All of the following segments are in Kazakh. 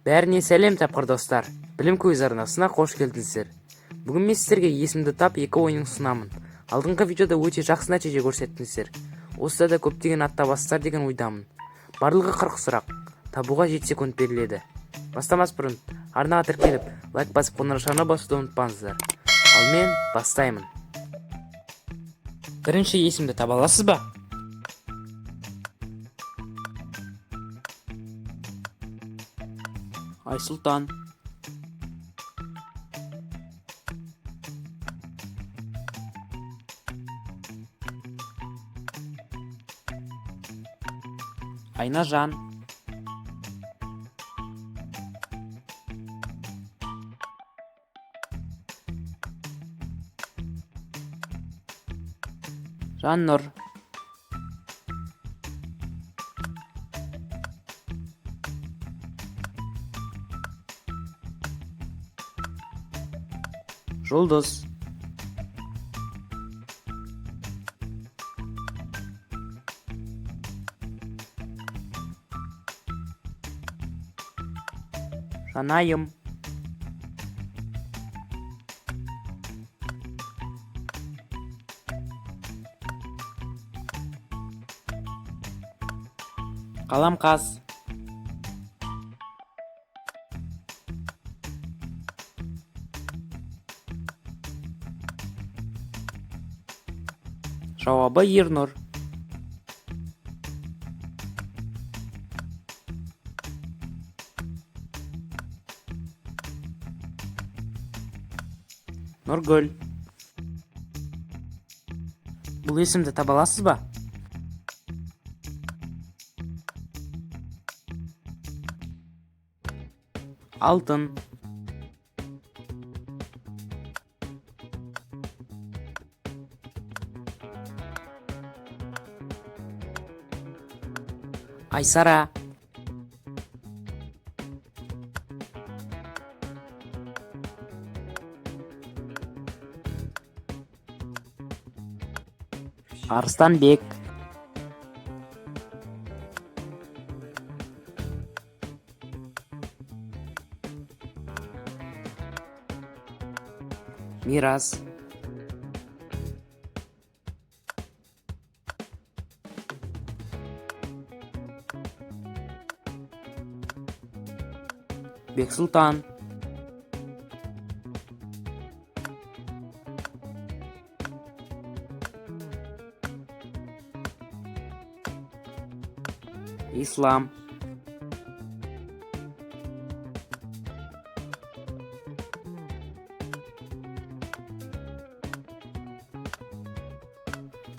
Бәріне сәлем, тапқыр достар! Білім көзі арнасына қош келдіңіздер. Бүгін мен сіздерге «Есімді тап 2» ойынын ұсынамын. Алдыңғы видеода өте жақсы нәтиже көрсеттіңіздер. Осыда да көптеген ат табасыздар деген ойдамын. Барлығы 40 сұрақ. Табуға 7 секунд беріледі. Бастамас бұрын арнаға тіркеліп, лайк басып, қоңыраушаны басуды ұмытпаңыздар. Ал мен бастаймын. Бірінші есімді таба аласыз ба? Айсұлтан. Айнажан. Жаннұр. Жұлдыз. Жанайым. Қаламқас. Жауабы: Ернұр. Нұргүл. Бұл есімді таба аласыз ба? Алтын. Айсара. Арыстанбек. Мирас. Бексұлтан. Ислам.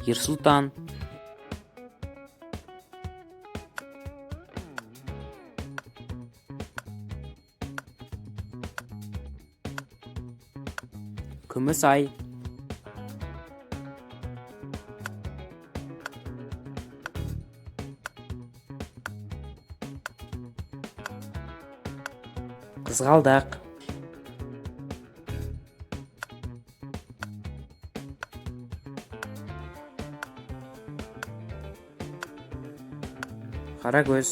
Ерсұлтан. Күмісай. Қызғалдақ. Қарагөз.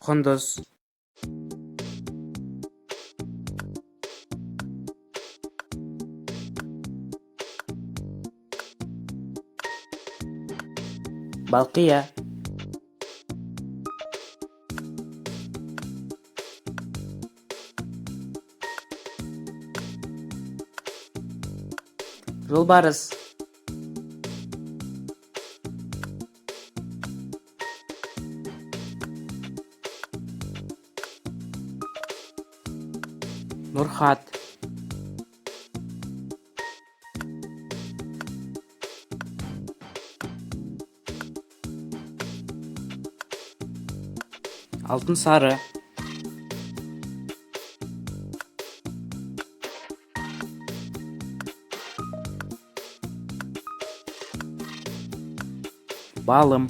Құндыз. Балқия. Жолбарыс. Нұрхат. Алтынсары. Балым.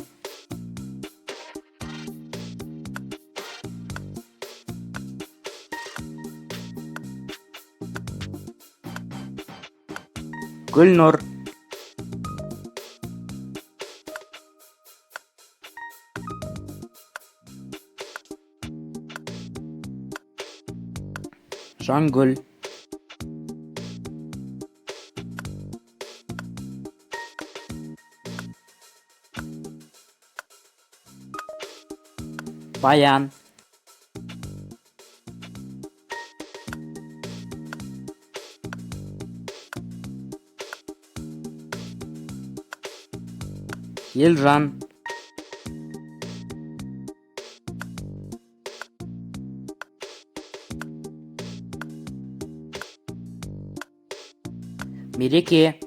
Гүлнұр. Жангүл. Баян. Елжан. Мереке.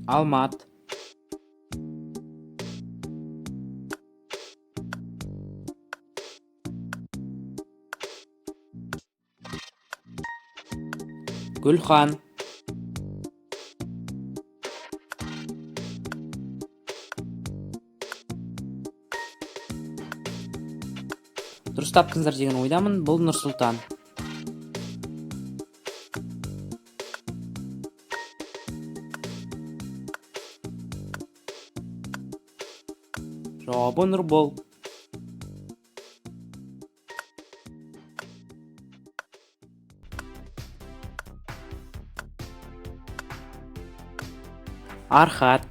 Алмат. Гүлхан. Дұрыс таптыңыздар деген ойдамын. Бұл Нұрсұлтан. Жауабы Нұрбол. Архат.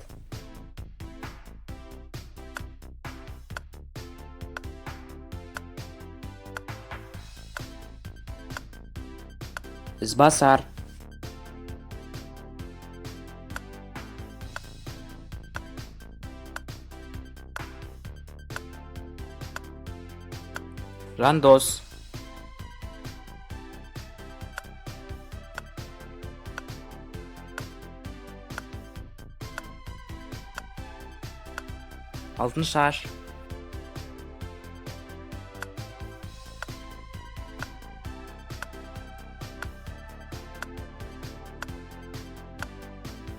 Ізбасар. Жандос. Алтыншаш.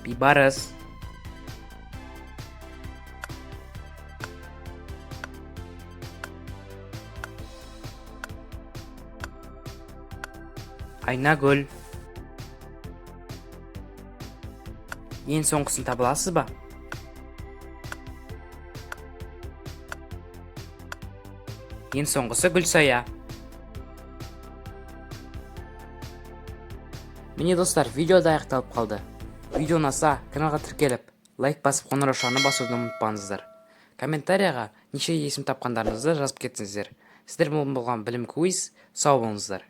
Бейбарыс. Айнагүл. Ең соңғысын таба аласыз ба? Ең соңғысы Гүлсая. Міне, достар, видео да аяқталып қалды. Видео ұнаса, каналға тіркеліп, лайк басып, қоңыраушаны басуды ұмытпаңыздар. Комментарияға неше есім тапқандарыңызды жазып кетсеңіздер. Сіздер болған Білім Квиз. Сау болыңыздар.